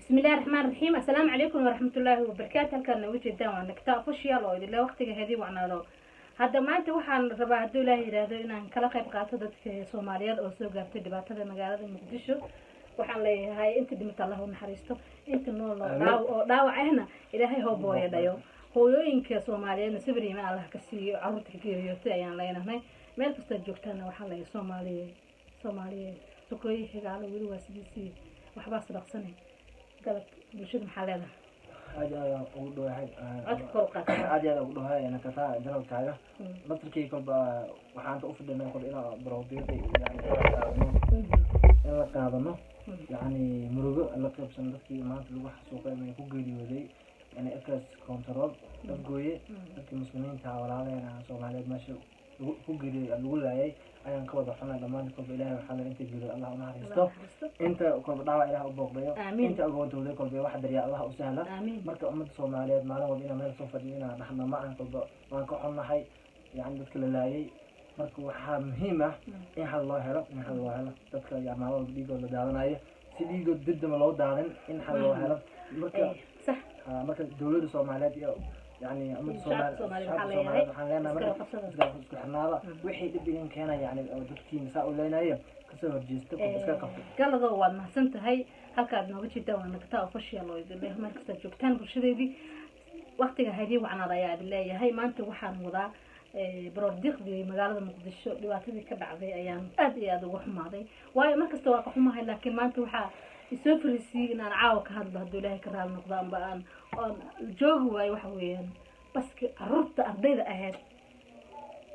Bismillahi raxmaan raxiim. Assalaamu calaykum waraxmatullaahi wabarakaatu. Halkaad nooga jeedaan waa Nagta Official oo idinle waqtiga hedii wacnaado. Hadda maanta waxaan rabaa, hadduu Ilaahay yidhaahdo, inaan kala qayb qaato dadka Soomaaliyeed oo soo gaartay dhibaatada magaalada Muqdisho. Waxaan leeyahay, inta dhimata Allah u naxariisto, inta nool oo dhaawac ahna Ilaahay hoo booya dhayo. Hooyooyinka Soomaaliyeedna sabir iyo Allah ka siiyo carruurta ka geeriyootay ayaan leenahay. Meel kastaad joogtaana waxaan leeyahay, Soomaaliye, Soomaaliye, sokooyi xigaalo weli waa sidiisii, waxbaa sadaqsanay. Galab bulshada maxaa leedahay? Aad iyo aad ugu dhawahay. Codka kor u qaad. Aad iyo aad ugu dhawahay Nakataa janalkaaga. Naftarkii kolba waxaan ta u fadhinay kol inaan barowdiiqi, yani qaadano, in la qaadano, yani murugo la qaybsano dadkii maanta lagu xasuuqay ama ku geeriyooday, yani Ex Control Afgooye. Dadkii Muslimiinta walaalaheena Soomaaliyeed meesha ku geeriyooday, lagu laayay, ayaan ka wada xunay dhammaan. Kolba Ilahay waxaa le inta geeriyo Allah u naxariisto, inta kolba dhaawac Ilaah u booqdayo, inta agoontooday kolba wax darya Allah u sahla. Marka ummadda Soomaaliyeed maalin walba inaan meel soo fadhiyo inaan dhahno ma ahan. Kolba waan ka xunnahay, yani dadka la laayay. Marka waxaa muhiim ah in xal loo helo, in xal loo helo dadka, yani maalin walba dhiigood la daadanayo, si dhiigood dibdama loo daadin, in xal loo helo. Marka marka dowladda Soomaaliyeed iyo yani ummadda Soomaaliyeed, shacabka Soomaaliyeed waxaan leenahay, marka isku xirnaada. Wixii dhib idin keena, yani oo dadkiina saa u leenayo, kasoo horjeesta, kolba iska qabta. Galado, waad mahadsan tahay. Halkaad nooga jeedaan waa Nagtaa Official oo idin leh, meel kastaad joogtaan bulshadeedii, waqtiga haydii wacnaad ayaa idin leeyahay. Maanta waxaan wadaa baroordiiqdii magaalada Muqdisho dhibaatadii ka dhacday. Ayaan aad iyo aada uga xumaaday, waayo markasta waa ka xumahay, laakiin maanta waxaa isoo fariisiiyey inaan caawa ka hadlo, hadduu Ilaahay ka raali noqdo, amba aan oon joogi waayo. Waxa weeyaan baski caruurta ardayda ahayd.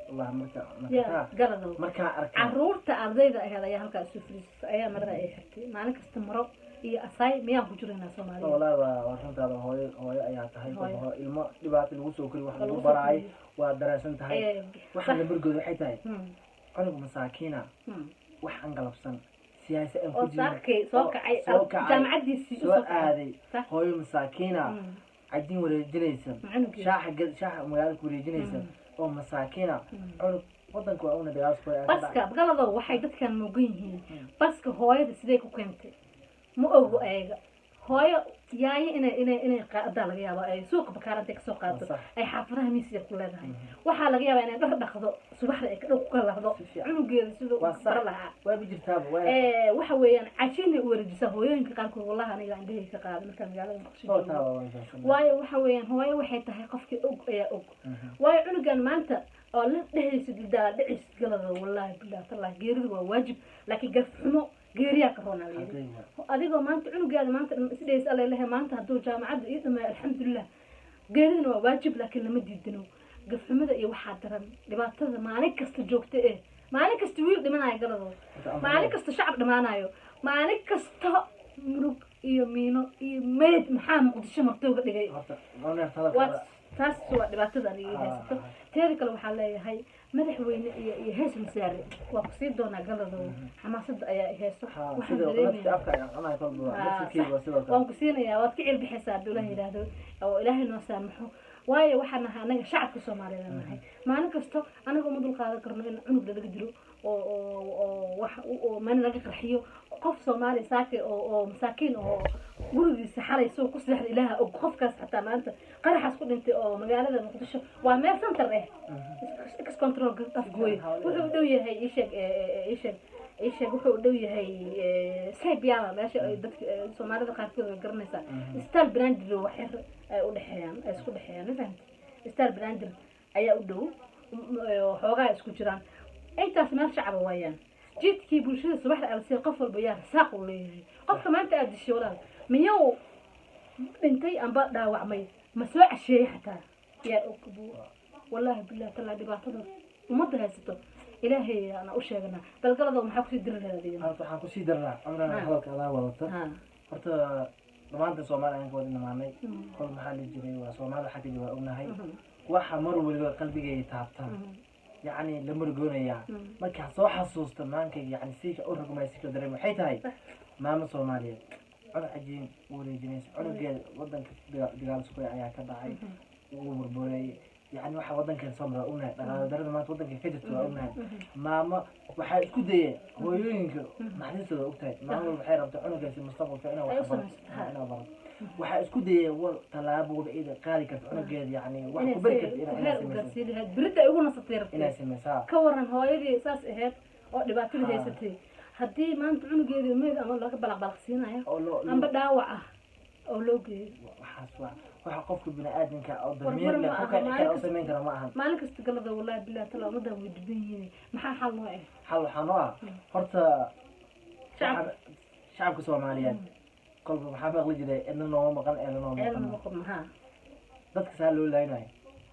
Wallahi marka ya galadow, markaa arkay caruurta ardayda ahayd ayaa halkaa isoo fariisisay, ayaa marada ay xirtay. Maalin kasta maro iyo asaay miyaan ku jiraynaa Soomaaliya? Wallahi waa runtaada. Hooyo, hooyo ayaa tahay. Hooyo. Ilmo dhibaato lagu soo kori, wax waa lagu lagu soo baraay koriyo. Waa dareensan tahay. Waxa la burgooda waxay tahay cunug masaakiina, wax aan galabsan, siyaasi aan oo ku jirin, saakay soo oo kacay, soo kacay, jaamacadiisii soo usoo kacay, aaday, hooyo masaakiina, cajiin wareejinaysa, cunugeeda, shaaxa magaalada ku wareejinaysa, oo masaakiina, cunug wadanka waa una dagaal soo baska. Galadow, waxay dadkan moogan yihiin baska hooyada sidee ku keentay ma ogo. Ayaga hooyo yaayo inay qaadaa laga yaaba, ay suuqa bakaaranta kasoo qaado, ay xaafadaha miis yar ku leedahay. Waxaa laga yaabaa inay dhar dhaqdo subaxda, ay kadhow ku kalahdo Si fiican. cunugeeda siduu Waa sax. bara lahaa. Waaba jirtaaba waa. Waxa weeyaan cajiinay u wareejisaa hooyooyinka qaarkood. Wallahi aniga indhahayga ka qaada markaan magaalada Muqdisho soo joogo. Taaba waan fahamsanay. Waayo waxa weeyaan hooyo waxay tahay qofkii og ayaa og. Waayo cunugan maanta oo la dhehaysid dhicisid, galada, wallahi billahi tallahi, geeridu waa waajib, laakiin garf xumo geeriyaa ka roonaa layidhi. Xaqiiqa. Adigoo maanta cunugaada maanta dhan isdhehaysa, alla lehe maanta hadduu jaamacadda ii dhameeyo, alxamdulilah. Geeriduna waa waajib, laakiin lama diidino gafxumada iyo waxaa daran dhibaatada maalin kasta joogta ee maalin kasta wiil dhimanayo, galadoo, maalin kasta shacab dhamaanayo, maalin kasta murug iyo miino iyo meyd. Maxaa Muqdisho martooga dhigay? Horta ma hadalka waa taas, waa dhibaatada aniga haysato. Teeda kale waxaa leeyahay madaxweyne iyo hees wasaare waa kusii doonaa. Galadow, xamaasada ayaa i hayso. Waxaan sidoo dareemayaa nafta afka ayaan cunahay kolba, naftirkeyga waa sidoo kale. Waan ku siinayaa, waad ka cilbixaysaa hadduu Ilaah yidhaahdo oo Ilaahay noo saamaxo. Waayo waxaan nahay anaga shacabka Soomaaliyeed aan nahay. Maalin kasto anaga uma dul qaadan karno in cunug lalaga dilo oo wax oo meel laga qarxiyo qof Soomaali saake oo masaakiin oo gurigiisa xalay soo ku seexda Ilaaha og. Qofkaas xataa maanta qaraxaas ku dhintay oo magaalada Muqdisho waa meel center eh, Ex Control Afgooye, wuxuu u dhow yahay, ii sheeg, wuxuu u dhow yahay Saybiyaala, meesha ay dadka Soomaalida qaarkood way garanaysaa. Isbitaal Banaadir wax yar ay u dhexeeyaan, ay isku dhexeeyaan, ma fahamtay? Isbitaal Banaadir ayaa u dhow, xoogaa isku jiraan intaas. Meel shacaba waayaan, jidkii bulshada subaxda alsiya, qof walba yaa rasaaq uu leeyahay. Qofka maanta aad dishay, walaal, miyuu dhintay amba dhaawacmay, ma soo casheeyey xataa, yaa og buu? Wallahi billahi tallahi, dhibaatada ummadda haysato Ilaahay ana u sheeganaa. Galgalado, maxaa kusii diri lahayd adiga? Horta waxaan kusii darnaa cumran hadalka adaa wadata. Horta dhammaantan Soomaali ayaan ka wada imaanay. Kol maxaa la jiray, waa Soomaali, waxaa ka jira waa ognahay. Waxa mar waliba qalbigayga taabtaan, yacni la murgoonayaa, markaan soo xasuusto maankayga, yani sika u rogmaya, si kala dareem, waxay tahay maamo Soomaaliyeed cunug cajiin u wareejinaysa cunugeeda. Wadanka dagaal suqay ayaa ka dhacay, wuu burburay. Yani waxa wadankan soo mara ognahay, dhaqaale darada maanta wadanka ka jirta waa ognahay. Maamo waxaa isku dayay hooyooyinka naxariistooda ogtahay, maalin walba waxay rabtaa cunugaasi mustaqbalka inaa Ay u wax barato. samaysato, ha. Inaa barato waxaa isku dayay wal tallaabo walba iyada qaadi karta cunugeeda, yani wax Inay ku bari karta inay heer u samayso. gaarsiin lahayd, berita ay ugu nasatay Inay rabtay. samaysaa. Ka waran hooyadii saas ahayd oo dhibaatada haysatay, haddii maanta cunugeedii meyd ama laga balaqbalaqsiinayo oo loo amba dhaawac ah oo loo geeyo? Waxaas waa waxa qofka bini aadamka oo War damiir ma leh aha, ku kici maalin kara oo kasta- samayn kara ma ahan. Maalin kasta galada, wallahi billahi tala, ummadan way dhiban yihiin. Maxaa xal noo ah? Xal waxaa noo ah horta Shacabka. Shacabka Soomaaliyeed kolba waxaa maqli jiray cidna nooma maqan, eela nooma Ceelna maqan. ma qabno, ha. Dadka saa loo laaynayo,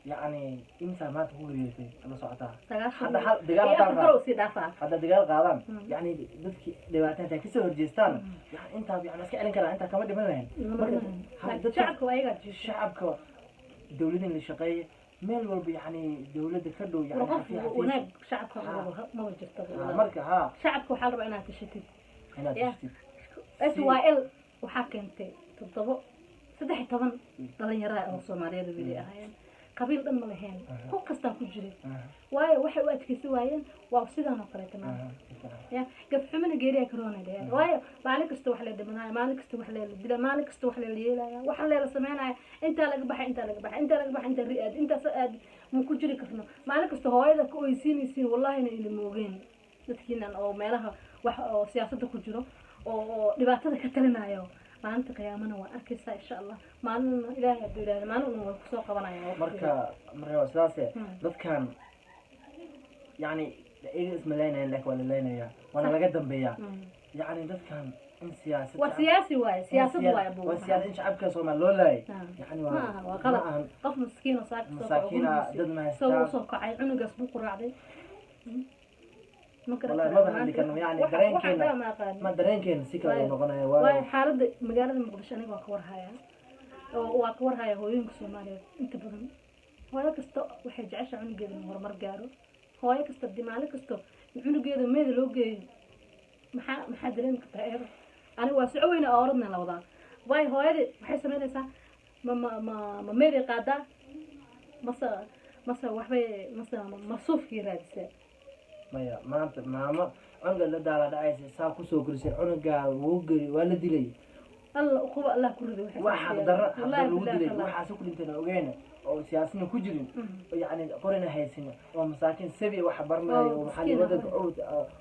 yacni imsaa maanta ku geeriyootay la socotaa. 90 Hadda dagaal iyo haddaan afar kale usii dhaafaa. Hadda dagaal qaadaan, yacni dadki dhibaatada intay kasoo horjeestaan, yani intaas yani iska celin karaa, intaa kama dhiman lahayn. Marka dadka Shacabka waa ayagaa jiifta. Shacabka dawladda la shaqeeya meel walba, yani dawladda ka dhow, yani War qof xafiis. Wanaag shacabka maba jirto. Marka ha. Shacabka waxaa la rabaa inaad tashatid. Inaad tashatid. SYL waxaa keentay 7, 13 dhalinyara oo Soomaaliyeed weli ahaayeen, qabiil dhan ma lahayn, ku kastaan ku jiray. Waayo waxay u adkeysi waayeen waa sidaan oo kaleeta maanta. Si fiican. Ya gafxumana geeriya karoona dheheen, waayo maalin kasta wax la dhimanaya, maalin kasta wax la dila, maalin kasta wax la yeelaya, waxa leela sameynaya, intaa laga baxay, intaa laga baxay, intaa laga baxay, intaa ri-aad, intaas aad ma ku jiri karno. Maalin kasta hooyada ka oysiinaysiin, wallahina ila moogeen dadkiinan oo meelaha wax oo siyaasadda ku jiro oo dhibaatada ka talinayo. Maalinta qiyaamana waa arkaysaa, insha Allah. Maalina Ilaahay hadduu yidhahdo, maalin un waa kusoo qabanaya. Marka waa sidaase. Dadkan yani iyaga ismalaynayan, laakiin waa la laynayaa, waana laga dambeeyaa. Yani dadkan in siyaasad Waa siyaasi waaye, siyaasad waaye buu. Waa siyaasad in shacabka Soomaali loo laayay. Yani Ma waa aha, waa qalad. Ma ahan. Qof miskiin oo saaka soo Masaakiina dad ma soo haystaan. Usoo kacay cunugaas buu quraacday. Ma garan Wallahi karo maba hadli karno, yani Waxa- dareenkeena waxa ma aqaanin. Ma dareenkeena si kale uu noqonaya. Waayo waayo xaaladda magaalada Muqdisho aniga waa ka warhayaa, oo waa ka warhayaa hooyooyinka Soomaaliyeed inta badan. Hooyo kasta waxay jeceshahay cunugeeda inuu horumar gaaro. Hooyo kasta dee maalin kasto cunugeeda meeda loo geeyo, maxaa dareemi kartaa eeda? Aniga waa soco weyne oo orodna la wadaa. Waayo hooyadii waxay samaynaysaa, ma meeday qaadaa mase waxbay mase masuufkii raadisaa? Maya, maanta maamo cunuga la daala dhacaysa saa kusoo korisay, cunugaa wuu geri, waa la dilay. Alla uquba Allah ku rido waxay Waa sameeyaan. xaqdarro xaqdarro Wallahi lagu billahi dilay. tallahi. Waxaasi ku dhinteen ogeyna oo siyaasina ku jirin oo yacni qorina haysin oo masaakiin sabi wax baranayo Oo oo maxaa miskiin ah. wadanka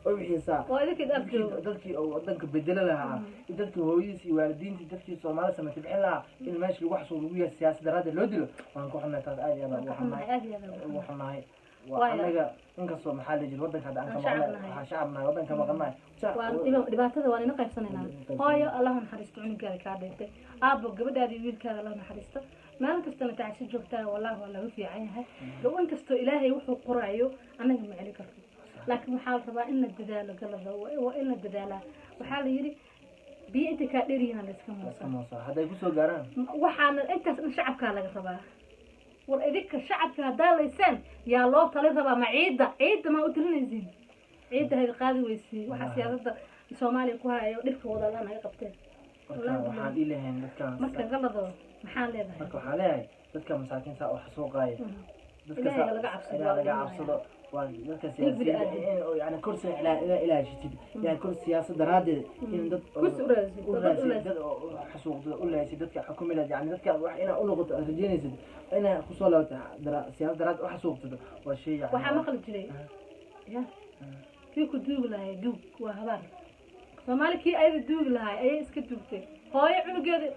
oo wixiisaa Oo idinka ag jooga. Dadkii oo wadanka bedelo lahaa, dadkii hooyadiis iyo waalidiintii, dadkii Soomaalida samata bixin lahaa, in meesha lagu xasuuq lagu yahay siyaasad daraaddeed loo dilo, waan ku xunnahay taas, aad iyo aad Waan ugu ka xunnahay, xunnahay. Aad iyo aad ugu Ugu xunnahay. xunnahay. Waa Waayo. anaga inkastoo maxaa la jiri wadanka hadda aan ka Aan shacab maqnahay, nahay. waxaan shacab nahay, wadanka maqnahay. Waa dhibaatada waan ina qaybsanaynaa. Qaybsanaynaa. Hooyo, Allah naxariisto cunugaada kaa dhintay. Aabbo, gabadhaada iyo wiilkaada Allah naxariisto. Maalin kastana tacsi joogtaa, wallahi waa laga fiican yahay. Low inkastoo Ilaahay wuxuu qoraayo annaga ma celi karno, laakiin waxaa la rabaa in la dadaalo. Galada waa in la dadaalaa. Waxaa la yidhi biyo intay kaa dheeryihiin la iska Iska moosaa. Moosaa hadday kusoo gaaraan. Waxaana intaas dhan shacabkaa laga rabaa. War idinka shacabka haddaa layseen, yaa loo tali rabaa? Ma ciidda, ciidda maa u talinaysiin? Ciidda hayga qaadi weysiin. Waxaa siyaasada Soomaaliya ku hayo dhibka wadaadaan naga qabteen. Marka Wallahi waxaan dhihi lahayn dadkan Marka galado maxaan leedahay? Marka waxaan leeyahay dadka masaakiin saa u xasuuqaaya, dadka Ilaahay laga cabsado, ilaahay laga waa cabsado, waa dadka Dhiig siyaasiyiinta bini'aadam. in oo yani kursi ilaa ilaashitid, yani kursi siyaasad daraaddeed in dad oo- Kursi u raadsid, u dad u raadsid, raadsid. dad oo u xasuuqdo u lahaysid, dadka xukumi lahayd, yani dadka wax inaa u noqoto aad rajeynaysid, inaa kusoo laabato siyaasad daraaddeed u xasuuqtado waa shay yani Waxaa maqli jiray ya kii ku duugi lahay duug waa habaar. Soomaali kii ayada duugi lahay ayay iska duugtay. Hooyo cunugeeda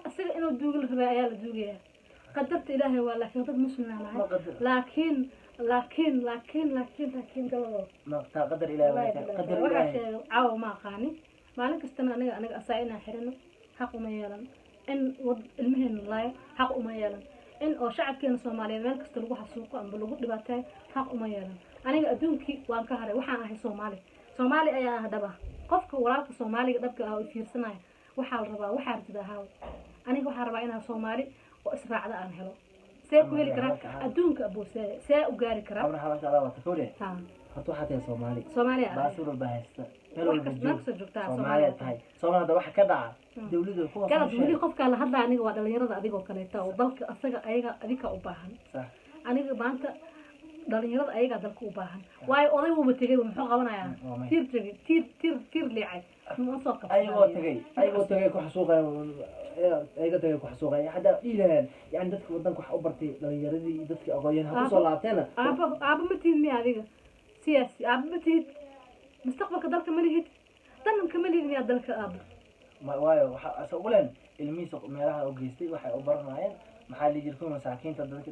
isaga inuu duugi la rabay ayaa la duugaya. Qadarta Ilaahay waa, laakiin dad muslim aan Ma nahay. qadar Laakiin laakiin laakiin laakiin laakiin galado ma taa qadar Ilaahay waa taa qadar waxaa Ilaahay. Sheegay caawa ma aqaani. Maalin kastana aniga asaa inaan xirino xaq uma yeelan, in wad ilmaheena laayo xaq uma yeelan, in oo shacabkeena Soomaaliyeed meel kasta lagu xasuuqo amba lagu dhibaateeyo xaq uma yeelan. Aniga adduunkii waan ka haray, waxaan ahay Soomaali. Soomaali ayaa ah dhaba. Qofka walaalka Soomaaliga dhabka ah oo fiirsanaya, waxaa la rabaa waxaa rabtid ahaaw. Aniga waxaa rabaa inaan Soomaali oo israacda aan helo. See ku heli karaa adduunka abuu? See u gaari karaa? Amra hadalka adaa wata kowdhe. Ha. Horta waxaa tahay Soomaali. Soomaaliya ahay. Baasir walba haysta meel Wax walba kasta meel joog kasta joogtaa Soomaaliya tahay. Soomaaliya hadda waxa ka dhaca dawladda kuwa Galab weli qofkaa la hadlaya aniga waa dhalinyarada adigoo kaleeta oo dalka asaga ayaga adinka u baahan. Sax. Aniga maanta dhalinyarada ayagaa dalka u baahan, waayo oday wuuba tegay, muxuu qabanayaa? Waa may. Tiir tegay, tiir tiir tiir liicay ma soo qabsanaayo. Ayagoo tagay ku xasuuqaya, ayaga tagay ku xasuuqaya, hadda dhihi laheen yani dadka wadanka wax u bartay, dhalinyaradii iyo dadka aqoonyahan ha kusoo laabteena. Aabo, aabo ma tihid miya adiga? Siyaasi aabo ma tihid, mustaqbalka dalka ma lihid, dananka ma lihid miyaa dalka aabo? Waayo waxa asa ugu leen ilmihiisa meelaha u geystay waxay u baranayeen, maxaa la jiri, kuwa masaakiinta, dadka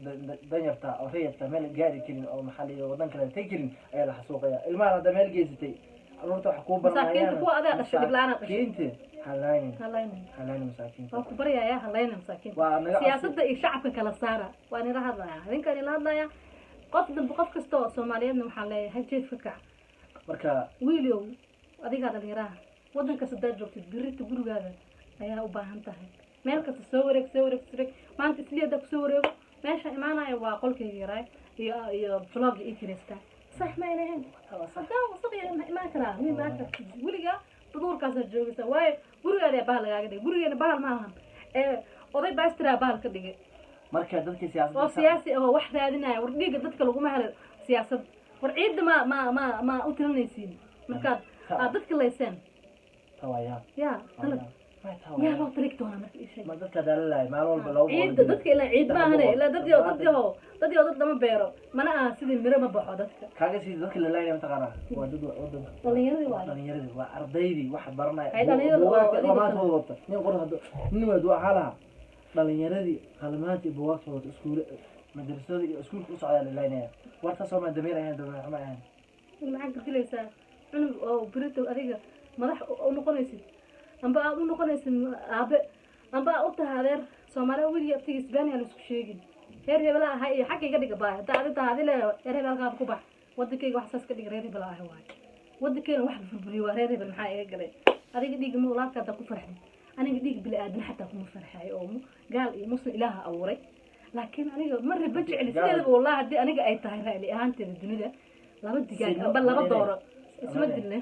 danyarta oo rayadka meel gaari karin oo maxaa la yidhi wadan kale tegi karin ayaa la xasuuqaya. Ilmahan hadda meel geysatay, caruurta wax kuu baranayaan. Masaakiinta kuwa adaa dhashay, dhib la'aan aad dhashay. Masaakiinta halaynin. Halayna. Halaynin masaakiinta. Waa ku baryayaa, halayna masaakiinta. Waa naga Siyaasadda iyo shacabka kala saara. Waa nila hadlayaa, idinkaa nila hadlayaa. Qof dambe, qof kasta oo Soomaaliyeedna waxaan leeyahay, jeefka kac. Marka wiilyow, adigaa dhalinyaraha, waddan kasta hadaad joogtid, birita gurigaaga ayaa u baahan tahay. Meel kasta soo wareeg, soo wareeg, soo wareeg. Maanta isli haddaa kusoo wareego, meesha imaanaya waa qolkayga yaraay iyo vlog ii kireystaa. Sax ma ayna ahayn? Haddaan wasaq yahay ma imaan karaa? Ma imaan kartid. Weligaa duduurkaasaa joogaysaa, waayo gurigaadaa bahal lagaaga dhigay. Gurigeena bahal ma ahan ee oday baastiraa bahal ka dhigay. Marka dadka siyaasadda Oo siyaasi oo wax raadinaya. War dhiigga dadka laguma helo siyaasad. War ciidda ma u tirinaysiin markaad aad dadka layseen? Tawayaa. Ya dalad yaa loo tarig doonaa marka ii sheeg? Ma dadka daalalaay maalin walba 200 Ciidda dadka ilaa ciid maahane, ilaa dad yo dad lama beero, mana aha sidii miro ma baxo dadka. Kaaga sii dadka la laayay mataqaanaa waa dad wadanka Dhalinyaradii waayo. Dhalinyaradii waa ardaydii wax baranaya. Ay, dhalinyarada oo Buugaagta adiga qalmaantooda wata. Nin qor hadda nin weyd waxaa lahaa dhalinyaradii qalmaanta iyo buugaagta wata, iskuule, madrasada iyo iskuulka u socdaa la laynaya. Warta soo dameer ahayn, dameer xumo ahayn. Maxaad ka dilaysaa cunug oo berito adiga madax u noqonaysid, amba aad u noqonaysid aabe, amba aad u tahay adeer? Soomaaliya weliga abtiga Isbaaniya la isku sheegin. Reer hebela ahay iyo xagga iga dhiga baay. Haddaa adi tahay adi le reer hebelkaaba ku bax wadankayga, wax saas ka dhiga reer hebel ahay waayo wadankeena wax burburiyo waa reer hebel. Maxaa iga galay adiga dhiiga ma walaalka haddaa ku farxdid? Aniga dhiig bili aadan xataa kuma farxayo oo gaal iyo muslim Ilaaha abuuray, laakiin aniga ma riba jecli sideedaba. Wallahi haddii aniga ay tahay ra'li ahaanteeda, dunida laba digaag amba laba dooro isma dilne.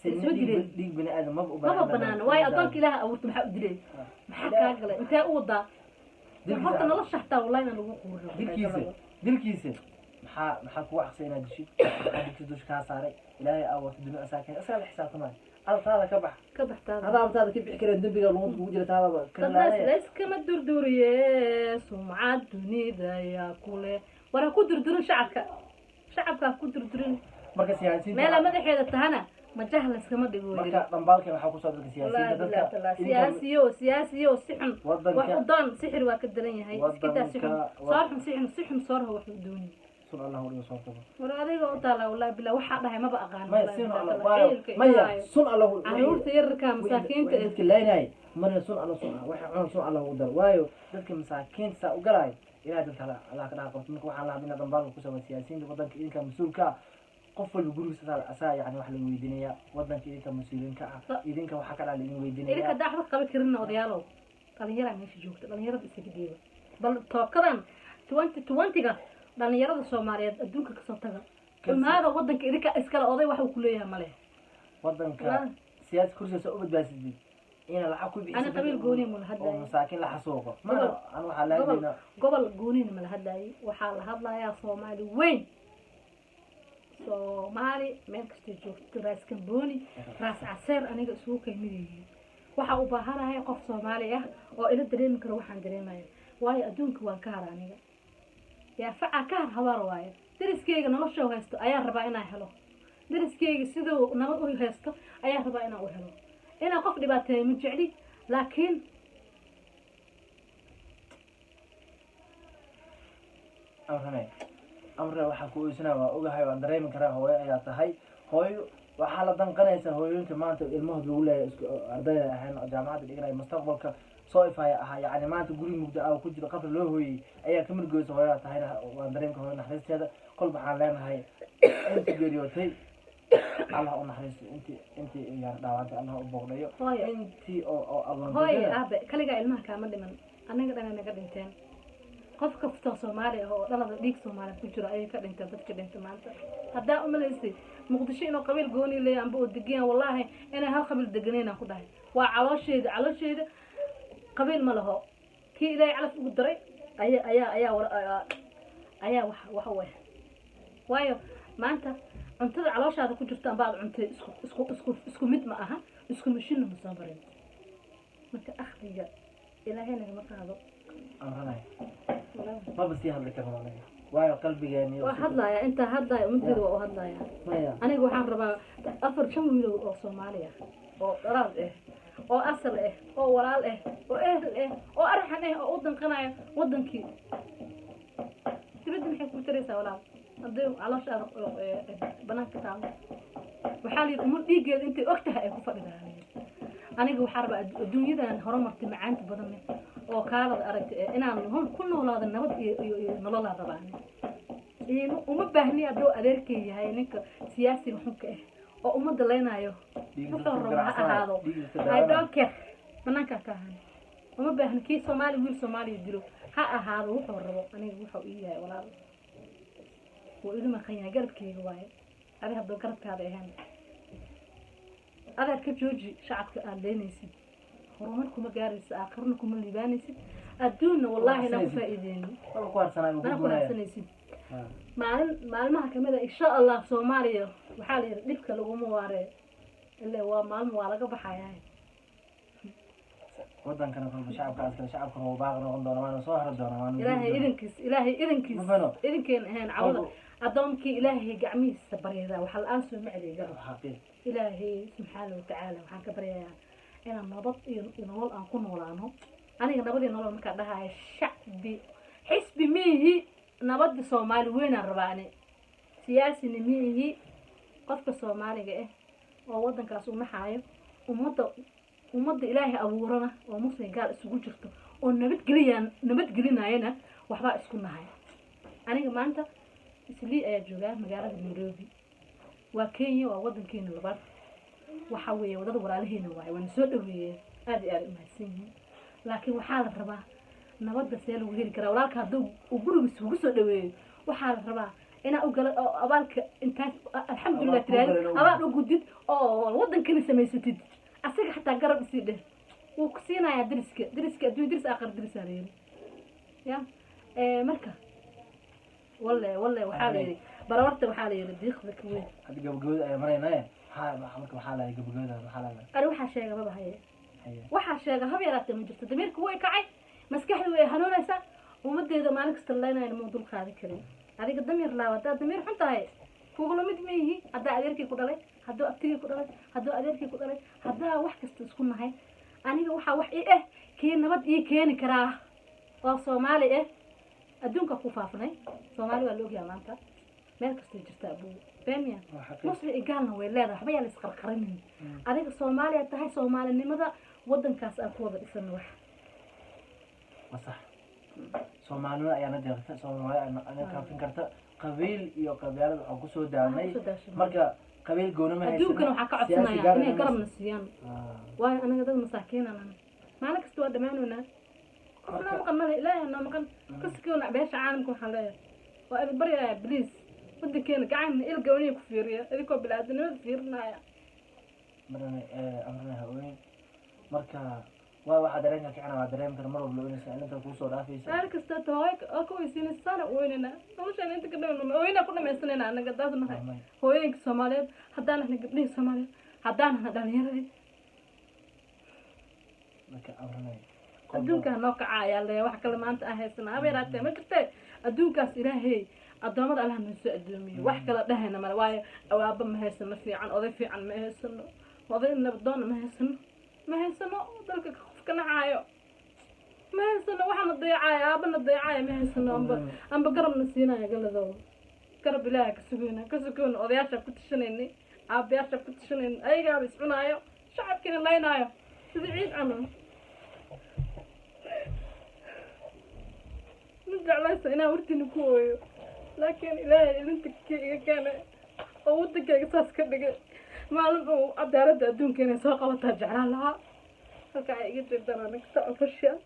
Isma dileen. Dhiig bini aadam maba u Maba banaano, waayo addoonka Ilaaha abuurta maxaa u dilay? Maxaa kaa galay? Intee u wadaa horta nolosha? Xataa wallahi inaan lagu quurin. Dilkiisa maxaa kugu caqsay inaad dishid? Maxaa dilkiisa dusha kaa saaray? Ilaahay abuurta dunia asaa keen, asaa la xisaabtamaayo. Altaada ka bax. Ka baxtaada. Adaa taada ka bixi kareen dembiga luqunta kugu jira taadaba. Dadnaas layskama durduriye, sumcad dunida yaa kule. War ha ku durdurin shacabka, shacabka ha ku durdurin. Marka siyaasiyiinta Meelaa madaxeeda tahana majaha layskama dhigo. Marka dhambaalkan waxaa kusoo dadka siyaasiyiinta, Wallahi dadka billahi siyaasiyo, siyaasiyo, si xun wax wadanka u doon. Sixir waa ka daran yahay, iska daa si xun. Soor xun, si xun, si xun soorha wax u dooni. Sun Allah u dhigo soortaba. War adiga u taala, wallahi billah waxaa dhahay maba aqaan. Maya, Wallahi sun billahi Allah taala, waayo ciilka maya ilaahay. Sun Allah. Caruurta yararka masaakiinta eh. Dadka laynay marna sun Allah, sun waxa cun, sun Allah u dar, waayo dadka masaakiinta saa u galay. Ilaahay dadka Allah ka dhaha qabto. Marka waxaan la hadlinaa dhambaalka ku saabsan siyaasiyiinta wadanka. Idinka mas-uulka ah, qof walba gurigiisa asaa yani wax laga weydiinaya. Wadanka idinka mas-uuliyiinka ah, idinka waxaa ka dhaha la idin Idinka weydiinaya. Haddaa waxba qaban karin, odayaalow, dhalinyaraa meesha joogta, dhalinyarada isaga dhiiba. Bal tookadan 2020-ga dhalinyarada Soomaaliyeed adduunka kasoo taga, imaada wadanka idinka iskale. Oday waxa uu kuleeyahay male. Wadanka Wallaahi. siyaasi kursiga soo u badbaadsidid ina lacag ku bixisid Ana qabiil gooni ma la oo hadlayo. masaakiin la xasuuqo mana an waxaa la Gobol hadlaynaa. Gobol goonina ma la hadlaayay, waxaa la hadlayaa Soomaali weyn, Soomaali meel kastay joogto, Raas Kambooni, Raas Caseer, aniga isugu kay mid yihiin. Waxaa u baahanahay qof Soomaali ah oo ila dareemi karo waxaan dareemayo, waayo adduunka waan ka hara aniga. Yaa facaa ka har habaar waayo. Dariskeyga nolosha haysto ayaa rabaa inaan helo, dariskeyga siduu nabad u haysto ayaa rabaa inaan u helo. Inaan qof dhibaateeyo ma jecli, laakiin Amrane, amre, waxaa ku oysanaa waa ogahay, waan dareemi karaa. Hooyo ayaa tahay, hooyo waxaa la danqanaysa hooyooyinka maanta ilmahood lagu leeyahay isku ardayda ahayn oo jaamacadda dhiganaya, mustaqbalka soo ifaya ahaa, yacni maanta guri mugdo ah oo ku jiro qabri loo hooyey ayaa ka murgeysa. Hooyaa tahayna waan dareemi karaa hooyo naxariisteeda. Kolba waxaan leenahay intii geeriyootay Allah u naxariisto, intii yani dhaawantay Allah u booqdayo. Hooyo. Intii oo Hooye, agoon. Aabe, kaligaa ilmaha kaama dhiman, annaga dhana naga dhinteen. Qof kastoo Soomaali ah oo dhalada dhiig Soomaali ku jiro ayay ka dhinteen dadka dhinta maanta. Haddaa umalaysay Muqdisho inuu qabiil gooni leeyahay amba oo degan yahay, wallaahi inay hal qabiil deganeyn aan ku dhahay. Waa caloosheeda, caloosheeda qabiil ma laho. Kii Ilaahay calaf ugu daray ayaa war Ayaa wax u ah, waayo maanta cuntada calooshaada ku jirta amba aad cuntay isku mid ma aha, isku mashinna ma soo marin. Marka akhriga Ilaahay nagama qaado. Amranay, maba sii hadli karno aniga, waayo qalbigeeni. Waa hadlaya, intaa hadlaya ummadeeda waa u hadlaya. Maya. Aniga waxaan rabaa afar shan wiilow oo Soomaali ah, oo dhalaal ah, oo asal ah, oo walaal ah, oo ehel ah, oo arxan ah, oo u danqanaya wadankii. Dibadda maxay ku taraysaa, walaal, haddii calooshaada banaanka taalo? Waxaa la yidhi umar dhiiggeeda intay og tahay ay ku fadhidaa. Aniga waxaa rabaa adduunyadan horumartay, macaanta badan leh oo kaalada aragta eh, inaan ku noolaado nabad iyo nololaa rabaa aniga. Uma baahni hadduu adeerkay yahay ninka siyaasiga xunka ah oo ummadda leynayo. Wuxuu rabo ha ahaado, I don't care, banaankaa ka ahaan. Uma baahni kii Soomaali, wiil Soomaaliya dilo ha ahaado, wuxuu rabo. Aniga wuxuu ii yahay walaal, wuu iga maqan yahay, garabkeyga waaye. Adi hadduu garabkaada ahaan, adeer, ka jooji shacabka aada leynaysid. Horumar kuma gaaraysid, aakhirna kuma liibaanaysid, adduunna wallaahi na ku faa'iideynin. Wala ku harsanay. Mana ku harsanaysid. Maalin maalmaha kamid a, insha Allah, Soomaaliya waxaa la yidhi dhibka laguma waaree, ilaa waa maalmo waa laga baxayaa. Wadankana kolba shacabka askale, shacabkana wuu baaqi noqon doona, waana soo hari doona, waana Ilaahay idinkiis, Ilaahay idinkiis. Ma fahno? Idinkeena ahayn cawada addoonkii Ilaahay gacmihiisa baryada waxa la-aan soo maceliya garab. Xaqiiq. Ilaahay subxaana watacaala waxaan ka baryayaa inaan nabad iyo nolol aan ku noolaano. Aniga nabad iyo nolol markaan dhahaya, shacbi xisbi miihi, nabadda Soomaali weynaan rabaa. Ani siyaasina miihi. Qofka Soomaaliga ah oo wadankaas u naxaayo, ummadda Ilaahay abuurana oo muslim gaal isugu jirto oo nabadgeliyaan, nabadgelinayana waxbaa isku nahay. Aniga maanta Islii ayaa joogaa, magaalada Nairobi waa Kenya, waa wadankeena labaad. Waxa weeye wadada walaalaheena waaye, waana soo dhaweeyeen, aad iyo aad u mahadsan yihiin. Laakiin waxaa la rabaa nabadda see lagu heli karaa? Walaalka hadduu uu gurigiisa kugu soo dhaweeyo, waxaa la rabaa inaa u gala oo abaalka intaas alxamdulilah Abaal kuu tiraahdo. galay u Abaal u gudid oo wadankana samaysatid. Asaga xataa garab isii dheh, wuu ku siinayaa. Deriska adduunya deris, aakhir derisaa la yiri ya. Marka walle waxaa la yidhi baroorta, waxaa la yidhi diiqda ka weyn. Hadda gabagabada ayaa maraynaaye, maxaa marka waxaa lahay gabagabada, maxaa lahay? Ani waxaa sheega maba haye. Haye. Waxaa sheega hab yaraatee ma jirto. Damiirka way kacay, maskaxda way hanuunaysaa. Ummadeeda maalin kasta leynayna muu dul qaadi karin. Adiga damiir laaw, haddaad damiir xun tahay kugula mid ma yihi. Haddaa adeerkii ku dhalay, hadduu abtigii ku dhalay, hadduu adeerkii ku dhalay, haddaa wax kasta isku nahay, aniga waxaa wax ii ah kii nabad ii keeni karaa oo Soomaali ah. Adduunka ku faafnay, Soomaali waa la ogyaha maanta meel kastay jirtaa abuu beemiya. Waa xaqiiq. Muslim iyo gaalna way leedahay, waxba yaa la isqarqarinin. Adiga Soomaaliya tahay, soomaalinimada wadankaas aan ku wada dhisano wax. Waa sax, soomaalinimada ayaana deeqta, Soomaali ana kaafin karta qabiil iyo qabyaalad. Waxaan kusoo daalnay. Waxaan kusoo daashanay. Marka qabiil gooni ma Adduunkana waxaa ka siyaasi codsanaya gaarna inay ma garabna siiyaan, waayo anaga dad masaakiinaan nahay. Maalin kasta waa dhammaanoynaa, qof noo maqan male, Ilaahay noo maqan kasakoona beesha caalamka. Waxaan leeyahay waa idin baryaya, please, wadankeena gacan il gooniya ku fiiriya idinkoo bini-aadanimada fiirinaya. Marana amrana haween marka waa waxaa dareenka kicina, waa dareemi kara mar walba oynaysa inta kuusoo dhaafaysa. Maalin kasta hooy oo ka weysiinaysa saana oynayna, nolosheena inta ka dhaman oyna ku dhamaysanayna. Anaga daas nahay hooyooyinka Soomaaliyeed, haddaan nahna gabdhihii Soomaaliyeed, haddaan nahna dhalinyaradii. Marka amranay. Adduunkaa noo kaca ayaa leeyahay. Wax kale maanta aan haysana haba yaraatee ma jirtee. Adduunkaas Ilaahay addoommada Allah noo soo addoomiyo, wax kala dhahayna male, waayo awaaba ma haysano fiican, oday fiican ma haysano, oday nabadoonna ma haysano, ma haysano dalka qof ka nacaayo ma haysano, waxaana dayacaayo, aabana dayacaayo ma haysano, amba garabna siinaya galadow. Garab Ilaaha ka sugayna, ka sugayna odayaasha ku tashanaynay, aabayaasha ku tashanaynay, ayagaaba iscunaayo, shacabkiina laynaayo sidii ciid camal. Ma jeclaysa inaan hortiina ku ooyo, laakiin Ilaahay ilinta iga keenay oo wadankayga saas ka dhigay, maalin uu cadaaladda adduunka inay soo qabataa jeclaan lahaa. Halka ay iga jeedaan aniga saa official.